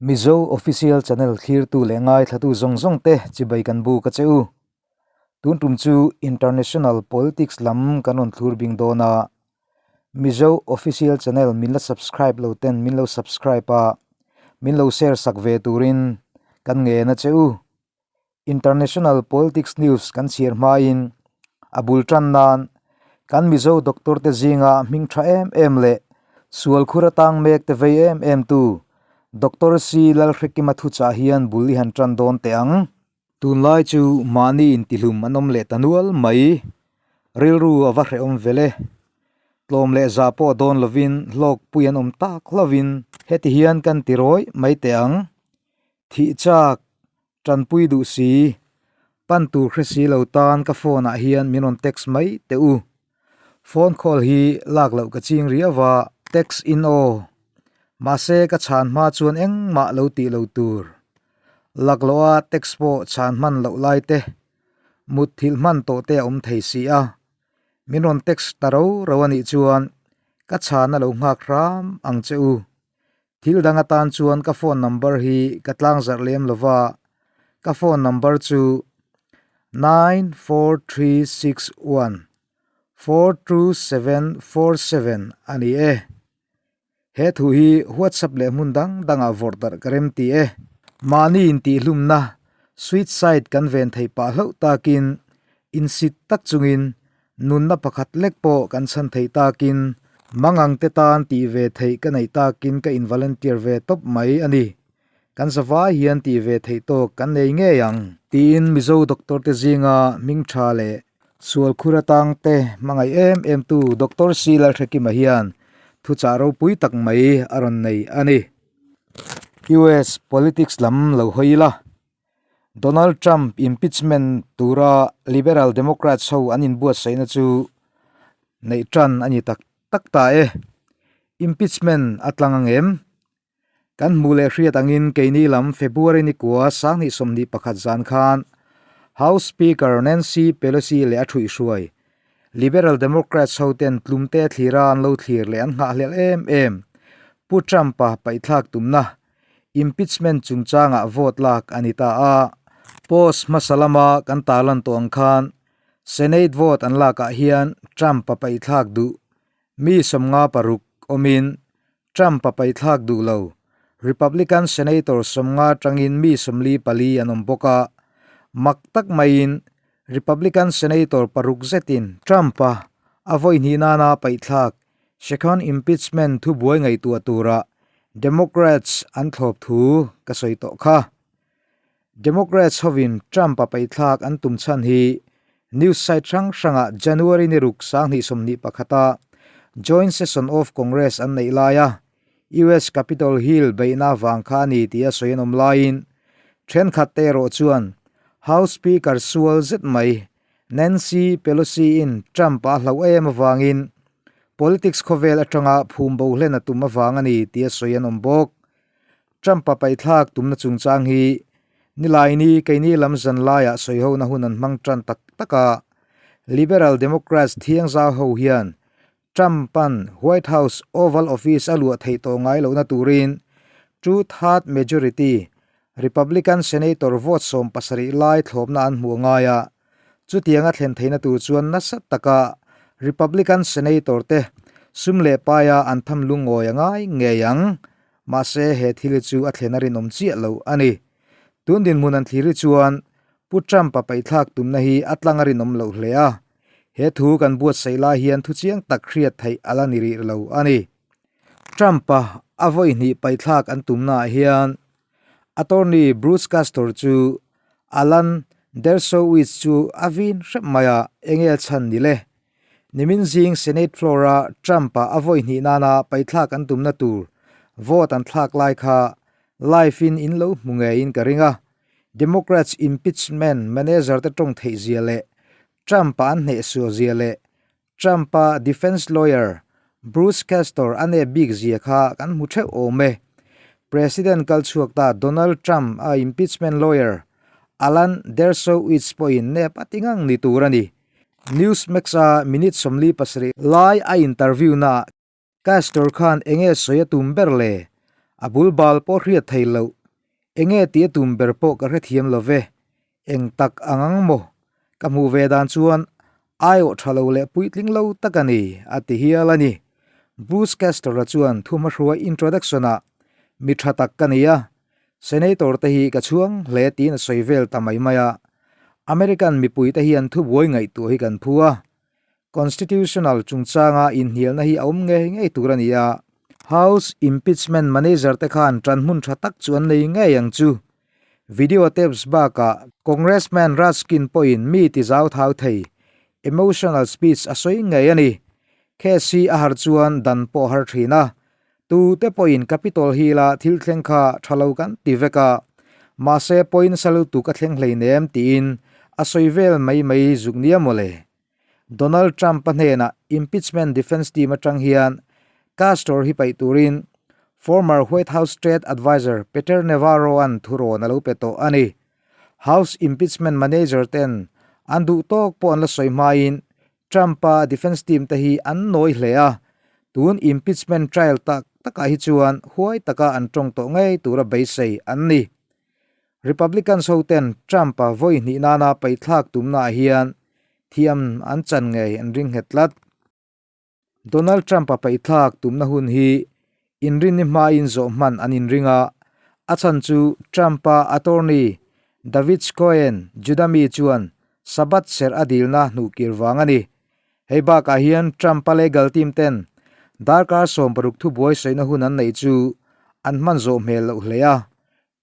Mizo Official Channel thlirtu leh ngaithlatu zawng zawng te chibai kan buk a che u. Tun tum chu International Politics lam kan rawn thlur bing dawn a. Mizo Official Channel min la subscribe lo ten min lo subscribe a, min lo share sak ve turin kan ngen a che u. International Politics News kan chhiar hmain a bul tan nan kan Mizo doctor te zinga hming tha em em leh sual khur atang mek te vei em em tu Doctor C Lalhrekima thuchah hian bul i han tan dawn teh ang. Tunlai chu mahni intihlum an awm leh ta nual mai. Rilru a va hrehawm vel e. Tlawm leh za pawh dawn lovin hlawk pui an awm tak hlauhin heti hian kan ti rawih mai teh ang. Thih chak, tanpui duh si, pan tur hre si lo tan ka phone ah hian min rawn text mai teh u. Phone call hi lak loh ka ching riau a, text in aw. Mahse ka chhan hma chuan engmah lo tih lo tur. Lakloh a text pawh chhan hman loh lai te, mut thilh hman tawh te a awm thei si a. Min rawn text ta ro ro a nih chuan ka chhan a lo nghak hram ang che u. Thil dang atan chuan ka phone number hi ka tlang zarh lem lova, ka phone number chu 94361 42747 a ni e. He thu hi WhatsApp leh hmun dang dangah vawrh darh ka rem ti e. Mahni intihhlumna suicide kan ven theih pah hlauh takin insit tak chungin Nunna pakhat lek pawh kan chhan theih takin mangang te tan tih ve theih ka neih takin ka in volunteer ve tawp mai a ni. Kan zavai hian tih ve theih tawk kan nei ngei ang. Tiin Mizo doctor te zinga hming tha leh sual khur atang te hmangaih em em tu Doctor C Lalhrekima hian thuchah ropui tak mai a rawn nei a ni. US politics lam lo hawi ila. Donald Trump impeachment tura Liberal Democrats ho an inbuatsaihna chu neih tan a ni tak tak ta e. Impeachment a tlang ang em? Kan hmuh leh hriat angin keini lam February ni kua 2021 zan khan House Speaker Nancy Pelosi leh a thuihhruai Liberal Democrats ho ten tlumte thlira an lo thlir leh an nghahhlelh em em Pu Trump-a paihthlak tumna Impeachment chungchangah vote lak a ni ta a. Post hmasa lama kan tarlan tawh ang khan Senate vote an lakah hian Trump-a paihthlak duh mi 56 awmin Trump-a paihthlak duh lo Republican Senator 50 atangin mi 44 an awm bawk a. Mak tak maiin Republican Senator paruk zetin Trump-a a vawi hnih nana paihthlak Second impeachment thubuai ngaihtuah tura Democrats an thlawp thu ka sawi tawh kha. Democrats hovin Trump-a paihthlak an tum chhan hi news site hrang hrangah January ni ruk 2021 a joint session of Congress an neih laia US Capitol Hill beihna vang kha a ni tia sawi an awm laiin thenkhat te erawh chuan House Speaker sual zet mai Nancy Pelosi-in Trump-a a hlauh em avangin politics khawvel atanga phum bo hlen a tum avang a ni tia sawi an awm bawk. Trump-a paihthlak tumna chungchang hi Nilaini keini lam zan laiah sawihona hun an hmang tan tak tak a, Liberal Democrats thiangzau ho hian Trump-a'n White House Oval Office a luah theih tawh ngai lohna turin two-third majority Republican Senator vote 70 lai thlawpna an hmuh a ngai a, chutianga thlen theihna tur chuan nasa taka Republican Senator te sum leh paia an tham lungawi a ngai ngei ang. Mahse, he thil hi chu a thlen a rinawm chiah lo a ni. Tun dinhmun an thlir hi chuan Pu Trump-a paihthlak tumna hi a tlang a rinawm loh hle a, he thu kan buatsaih lai hian thu chiang tak hriat theih a la ni rih lo a ni. Trump-a a vawi hnih paihthlak an tumnaah hian Attorney Bruce Castor chu Alan Dershowitz chu a vin hrep mai a, enge a chhan ni le? Nimin zing Senate floor-a Trump-a a vawi hnih nana paihthlak an tumna tur vote an thlak lai kha live-in in lo hmu ngeiin ka ring a, Democrats impeachment manager te tawng theih zia leh Trump-a an hnehsuah zia leh Trump-a defence lawyer Bruce Castor a nep bik zia kha kan hmu theuh awm e. President kal chhuak ta Donald Trump-a impeachment lawyer Alan Dershowitz pawhin nep a ti ngang ni tur a ni. Newsmax-a minute 47 lai a interview-naah Castor khan enge sawi a tum ber le? A bul bal pawh hriat thei loh. Enge tih a tum ber pawh ka hrethiam lo ve. Eng tak ang ang maw? Ka hmuh ve dan chuan aiawh tha lo leh puitling lo tak a ni, a ti hial a ni. Bruce Castor-a chuan thuhmahruai introduction-ah, Mi tha tak ka ni a, Senator te hi ka chhuang hle tiin a sawi vel ta mai mai a. American mipuite hian thubuai ngaihtuah hi kan phu a. Constitutional chungchanga inhnialna hi a awm ngei ngei tur a ni a. House Impeachment Manager te khan ṭanhmun ṭha tak chu an nei ngei ang chu. Video tapes bakah Congressman Raskin pawhin mi ti zau thau thei emotional speech a sawi ngei a ni. Case hi a har chuan dan pawh a har thin a. Tute pawhin Capitol Hill-a thil thleng kha tha lo kan ti vek a, mahse point nasa lutuk a thleng hleinem tiin a sawi vel mai mai zuk nia mawle. Donald Trump-a hnenah impeachment defense team atang hian Castor hi paih turin former White House trade adviser Peter Navarro-a'n thurawn a lo pe tawh a ni. House impeachment manager ten an duh tawk pawh an la sawi hmain Trump-a defense team te hi an nawi hle a, tun impeachment trial tak takah hi chuan huai taka an tawng tawh ngei tura beisei an ni. Republicans ho ten Trump-a vawi hnih nana paithlak tumnaah hian thiam an chan ngei an ring nghet tlat. Donald Trump-a paithlak tumna hun hi inrinni hmain zawh hman an inring a, a chhan chu Trump-a attorney David Schoen, Juda mi chuan Sabbath serh a dilna hnuhkir vang a ni. Hei bakah hian Trump-a legal team ten darkar 60 thubuai sawina hun an neih chu an hman zawh hmel loh hle a,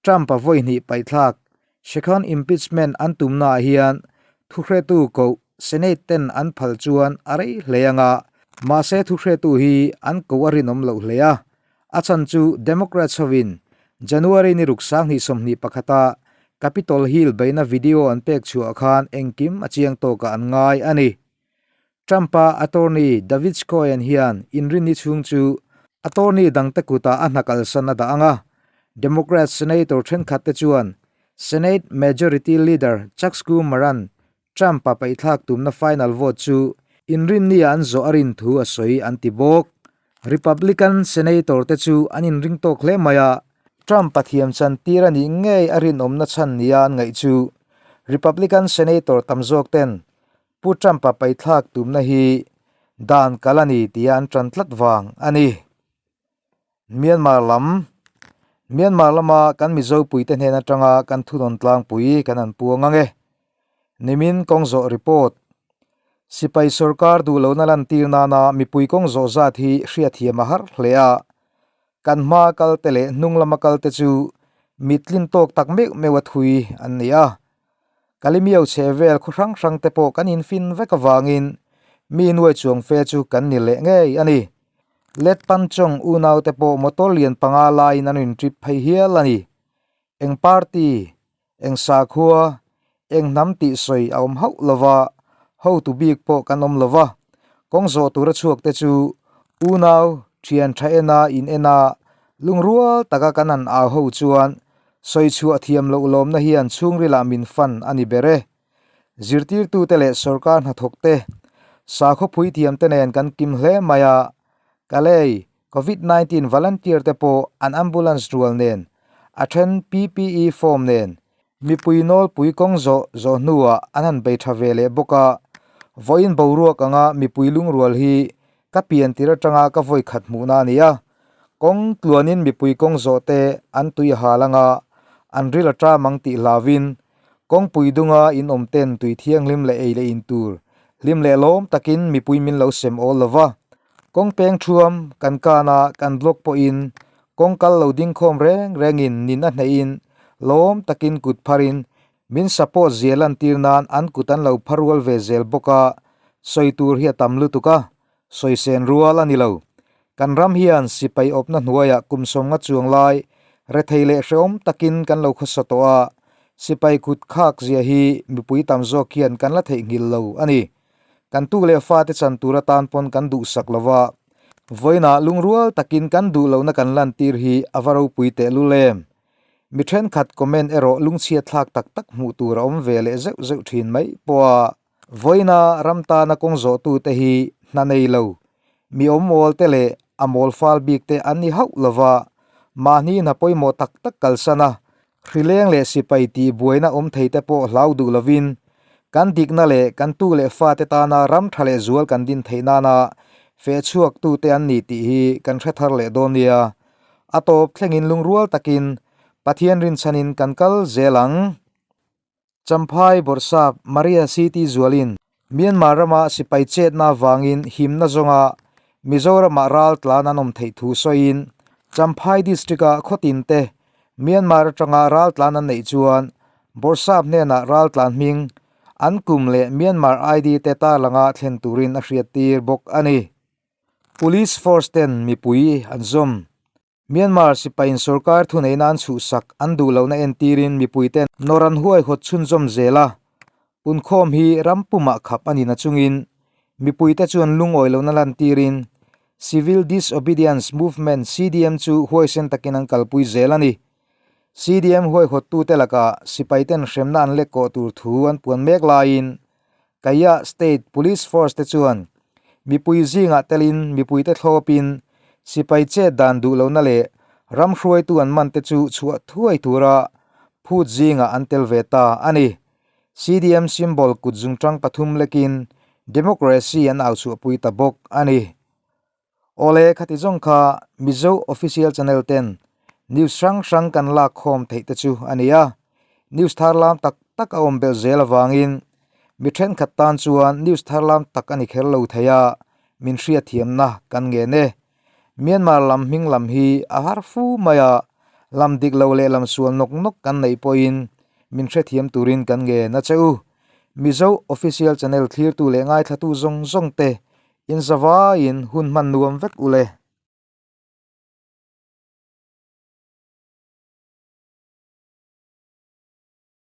Trump-a vawi hnih paihthlak Second Impeachment an tumnaah hian thuhretu koh Senate ten an phal chuan a rei hle ang a, mahse thuhretu hi an koh a rinawm loh hle a. A chhan chu Democrats hovin January ni ruk 2021 a Capitol Hill beihna video an pek chhuah khan engkim a chiang tawkah an ngai a ni. Trump-a attorney David Schoen hian inrinni chhung chu attorney dangte kutah a hna kalsan a dah ang a. Democrat senator thenkhatte chuan Senate Majority Leader Chuck Schumer-a'n Trump-a paihthlak tumna final vote chu inrinnia an zawh a rin thu a sawi an ti bawk. Republican senator te chu an inring tawk hle mai a, Trump-a thiamchan tir a nih ngei a rinawmna chhan nia an ngaih chu Republican senator tam zawk ten Pu Trump-a paithlak tumna hi dan kal a ni tia an tan tlat vang a ni. Myanmar lam Myanmar lama kan Mizo puite hnen atanga kan thunawn tlangpui kan han puang ang e. Nimin kawngzawh report Sipai sorkar duh lohna lantir nana mipui kawngzawh zat hi hriatthiam a har hle a. Kan hma kalte leh hnung lama kalte chu mittlin tawk tak meuh meuh a thui an ni a. Kalimiau chhe vel khaw hrang hrang te pawh kan infin vek avangin mi nuai chuang fe chu kan ni leh ngei a ni. Let Panchong unau te pawh motor lian panga laiin an intrip phei hial a ni. Eng party, eng sakhua, eng hnam tih sawi a awm hauh lova, hotu bik pawh kan awm lova, kawng zawh tura chhuak te chu unau, thian tha ena in ena lungrual taka kan han au ho chuan Sawi chhuah thiam loh lawmna hian chhungrilah min fan a ni ber e. Zirtirtute leh sorkar hnathawkte, sakhaw phuithiamte nen kan kim hle mai a, Kalei, Covid 19 volunteer te pawh an ambulance rual nen, a then PPE form nen, mipui nawlpui kawng zawh zawh hnuah an han bei tha ve leh bawk a, vawiin boruak anga mipui lungrual hi ka pian tir atanga ka vawi khat hmuhna a ni a. Kawng tluanin mipui kawng zawh te an tui a hal anga an ril a ṭam ang tih hlauvin kawngpui dunga in awm ten tui thianghlim leh ei leh in tur hlim leh lawm takin mipui min lo sem awl lo va. Kawng peng ṭhuam kan kan a kan block pawhin kawng kal lo ding khawm reng rengin nin a hnehin lawm takin kut pharin min support zia lantir nan an kut an lo phar rual ve zel bawk a, sawi tur hi a tam lutuk a, Sawi sen rual a ni lo. Kan ram hian sipai awpna hnuaiah kum sawmnga chuang lai rethei leh hrehawm takin kan lo khawsa tawh a, sipai kut khak zia hi mipui tam zawk hian kan la theihnghilh lo a ni. Kan tu leh fate chan tur atan pawn kan duhsak lo va, vawiinah lungrual takin kan duh lohna kan lantir hi a va ropui tehlul em? Mi thenkhat comment erawh lungchhiatthlak tak tak hmuh tur a awm ve leh zeuh zeuh thin mai pawh a. Vawiina ram tana kawng zawhtute hi hna nei lo, mi awm awl te leh a mawl fal bik te an ni hauh lo va, Mahni hna pawimawh tak tak kalsan a, hrileng leh sipai tih buaina awm thei te pawh hlau duh lovin, kan dikna leh kan tu leh fate tana ram tha leh zual kan din theih nana feh chhuak tute an ni tih hi kan hre thar leh dawn nia. A tawp thlengin lungrual takin Pathian rinchhanin kan kal zel ang. Champhai Bawrhsap Maria City zualin Myanmar rama sipai chetna avangin himna zawnga Mizoramah ral tlan an awm theih thu sawiin Champhai District-a khawtin te Myanmar atanga ral tlan an neih chuan Bawrhsap hnenah ral tlan hming an kum leh Myanmar ID te tarlanga thlen turin a hriattir bawk a ni. Police Force ten mipui an zawm. Myanmar sipaiin sorkar thuneihna an chhuhsak an duh lohna entirin mipuite nawr an huaihawt chhunzawm zel a, punkhawm hi ram pumah khap a ni nachungin mipuite chuan lungawi lohna lantirin Civil Disobedience Movement, CDM, chu huaisen takin an kalpui zel a ni. CDM huaihawttute lakah sipaiten hremna an lek kawh tur thu an puan mek laiin Kaya State Police Force te chuan mipui zingah telin mipuite thlawpin sipai chet dan duh lohna leh ram hruaitu an man te chu chhuah thuai tura phut zingah an tel ve ta a ni. CDM symbol kut zungtang pathum lekin democracy an au chhuahpui ta bawk a ni. Awle khati zawng kha Mizo Official Channel ten news hrang hrang kan lak khawm theih te chu a ni a, news thar lam tak tak a awm belh zel avangin mi thenkhat tan chuan news thar lam tak a ni kher lo thei a, min hriatthiamna kan ngen e. Myanmar lam hming lam hi a har fu mai a, lam dik lo leh lam sual nawk nawk kan neih pawhin min hrethiam turin kan ngen a che u. Mizo Official Channel thlirtu leh ngaithlatu zawng zawng te Inzavaiin hun hman nuam vek u le.